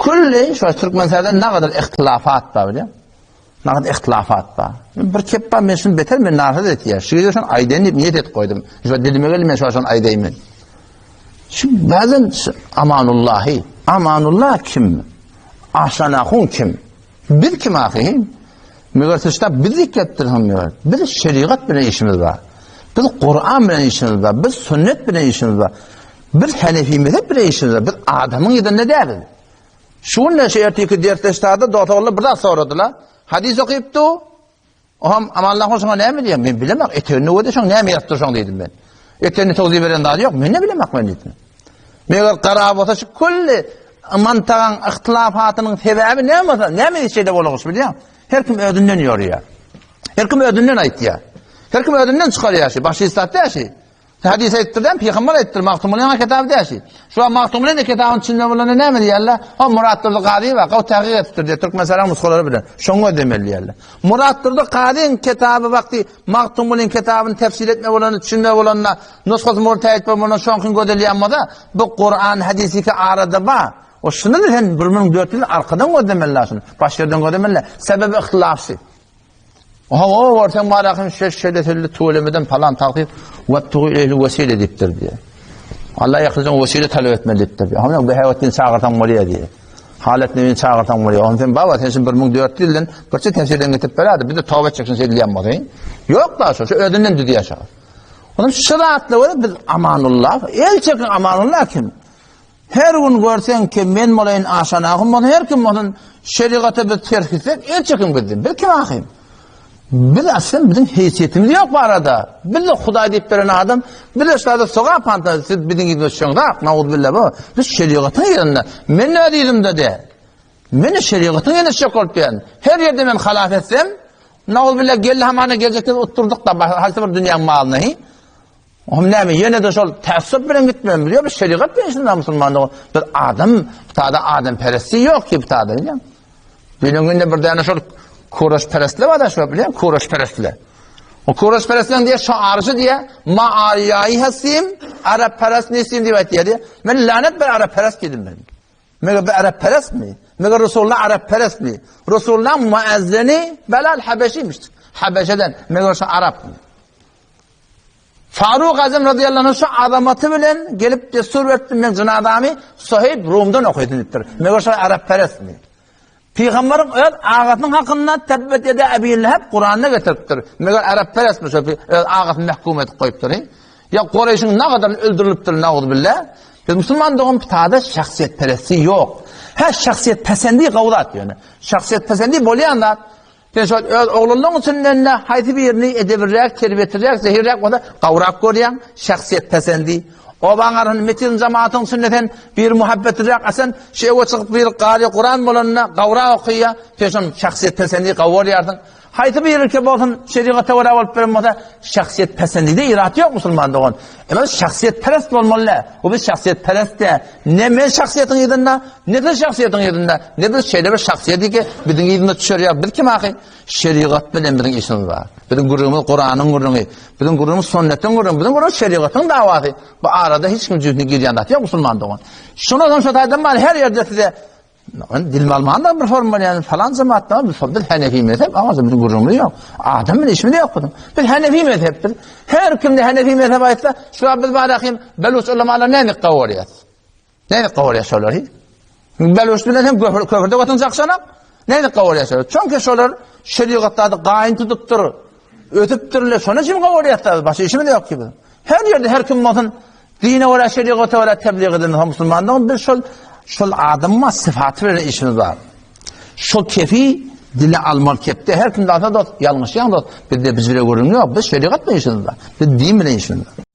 Külli şu Türkmenistanda ne kadar ihtilafat bar bilýän. Ne kadar ihtilafat bar. Bir kep bar men şunu beter men narsyz etýär. Şu ýerde şonu aýdaýyn diýip niýet edip goýdum. Şu dilime geldi men şu şonu aýdaýyn men. Şu bazen Amanullahi, Amanullah kim? Aşanahun kim? Biz kim ahy? Meger sıçta biz dikletdir hem meger. Biz şerigat bilen işimiz bar. Biz Kur'an bilen işimiz bar. Biz sünnet bilen işimiz bar. Biz Hanefi mezhep bilen işimiz bar. Biz adamyň ýerinde däliz. Şu gün şu erteki dersleşdada dogtaglar bir zat soradylar. Hadis okypdy. Ohm Amanullah şoňa näme diýýär? Men bilemok. Etegini öde şoň näme ýazypdyr şoň diýdim men. Etegini towzi beren zady ýok. Men ne bilemok men diýdim. Meger gara bolsa şu külli mantagaň ihtilafatynyň sebäbi näme bolsa, näme şeýle bolguş bilýän? Her kim özünden ýorýar. Her kim özünden aýtýar. Her kim özünden çykarýar şu. Başy istat däl şu. Hadis aýtdyr, pygamber aýtdyr, Magtymgulynyň kitaby däl şu. Şu Magtymgulynyň kitabynyň içinde bolanda näme diýerler? O Murat Durdy Gazy bar, gaw tahqiq etipdir diýer Türkmenistanyň nusgalary bilen. Şoňa demeli diýerler. Murat Durdy Gazyň kitaby wagty Magtymgulynyň kitabyny tefsir etme bolanda, düşünme bolanda, nusgasy murtaýyt bolanda şoňkyny gözelýän bolsa, bu Kuran hadisi ki arada bar. O şuny sen 1400 arkadan gözlemeli şuny. Baş ýerden gözlemeli. Sebebi ihtilafsy. Hawa, görseň barahym şeş şeýle sözli tüwelemeden palan tagsyr webtugu ileyhi wesile diýipdir diýýär. Allah ýakyndan wesile talap etmeli diýipdir. Hawa, Behawetdin çagyrsaň bolýar diýýär. Halet nebini çagyrsaň bolýar. Onda sen baba sen şimdi 1400 ýyldan birçe tefsirden getirip bererdi. Biz de toba etjek şunu şeýle diýen bolsaň. Ýok da şu, şu özünden düzýär şu. Onuň şu zatla görä biz Amanullah, el çekin Amanullah kim? Her gün görseň ki men bolaýyn Aşan ahun bolsun her kim bolsun şerigata biz ters gitsek el çekiň bizden. Biz kim ahym? Biz aslynda biziň heýsiýetimiz ýok bu arada. Biz de Hudaý diýip beren adam, biz de şurada sogap hanta siz biziň ýüzümize düşeňzak, nauzbillah bu. Biz şerigatyň ýerinde. Men öz ýüzümde de. Men de şerigatyň ýerinde şek bolup ýörün. Her ýerde men halas etsem, nauzbillah geldi hamana geljekde utdurdyk da haýsy bir dünýäň malyny. Ohm näme ýene-de şol tässup bilen gitmeli bilýär, biz şerigat bilen şunda musulmanlyk. Bir adam, bu adam peresti ýok ki bu tada bilýär. Düýn günde bir däne şol kuraş perestler bar da şol bilýär, kuraş perestler. O kuraş perestler diýär, şu arşy diýär, ma ariýaýy hasim, arap perest nesim diýip aýtýar diýär. Men lanet bir arap perest diýdim men. Meger bir arap perestmi? Meger Resulullah arap perestmi? Resulullah muazzini Belal Habeşiymiş. Habeşeden. Meger şu Arapmy? Faruk Azam radyýallahu anh şu azamaty bilen gelip destur beripdir, men jynazamy Suheýb Rumdan okaýsyn diýipdir. Meger şol arapperestmi? Pygamberiň öz agasynyň hakynda Tebbet ýeda Ebi Leheb Kuranda getiripdir. Meger arapperestmi şol öz agasyny mehkum edip goýupdyr? Ýa Kureýşiň nagadan öldürilipdir nauzubilla. Biz musulman dogan pitada şahsyýetperestlik ýok. Hä şahsyýetpesendi gowy zat ýöne. Şahsyýetpesendi bolýan zat Sen şol öz oglanlaryň içinden-de haýsy birini edebliräk, terbiýetliräk, zehirräk bolsa gowrak görýäň, şahsyýetpesendi. Obaň arasynda metjidiň jemagatyň içinde sen biri muhabbetliräk, a sen şu öwe çykyp biri gary Kuran bolanda gowrak okaýar, sen şony şahsyýetpesendi gowy görýärsiň. Haýsy birike bolsun şerigata görä bolup beren bolsa şahsyýetpesendide irat ýok musulman dogan. Emma şahsyýetperest bolmaly däl. Bu biz şahsyýetperest däl. Ne men şahsyýetiň yzynda, ne siz şahsyýetiň yzynda, ne biz şeýle bir şahsyýet ki, biziň yzymyza düşer ýa biz kim ahy? Şerigat bilen biziň işimiz bar. Biziň gürrüňimiz Kuranyň gürrüňi, biziň gürrüňimiz sünnetiň gürrüňi, biziň gürrüňimiz şerigatyň dawasy. Bu arada hiç kim jübüne girýän zat ýok musulman dogan. Şuna soň şu taýdan bar her ýerde size Dilimi alman da bir form bolýar. Falan jemaatda biz biz Hanefi mezhep, aňa biziň gürrüňimiz ýok. Adam bilen işimiz ýok biziň. Biz Hanefi mezhepdir. Her kimde Hanefi mezhep aýtsa, şu biz barahim Beluç ulamalar näme gowurýar? Näme gowurýar şolary? Beluç bilen hem köfür köfürde watan jakşanak. Näme gowurýar şolar? Çünki şolar şerigatda gaýyn tutupdyr. Ötüpdirler. Şonuň üçin gowurýar. Başga işimiz ýok ki biz. Her ýerde her kim bolsun Dine görä, şerigata görä tebliğ eden musulmandygyny biz şol şol adamma syfaty bilen işimiz bar. Şol kefi dile almaly kepde her kim alsa dost, ýalňyşýaň dost. Bizde bizlere görüň ýok. Biz şerigat bilen işimiz bar. Biz din bilen işimiz bar.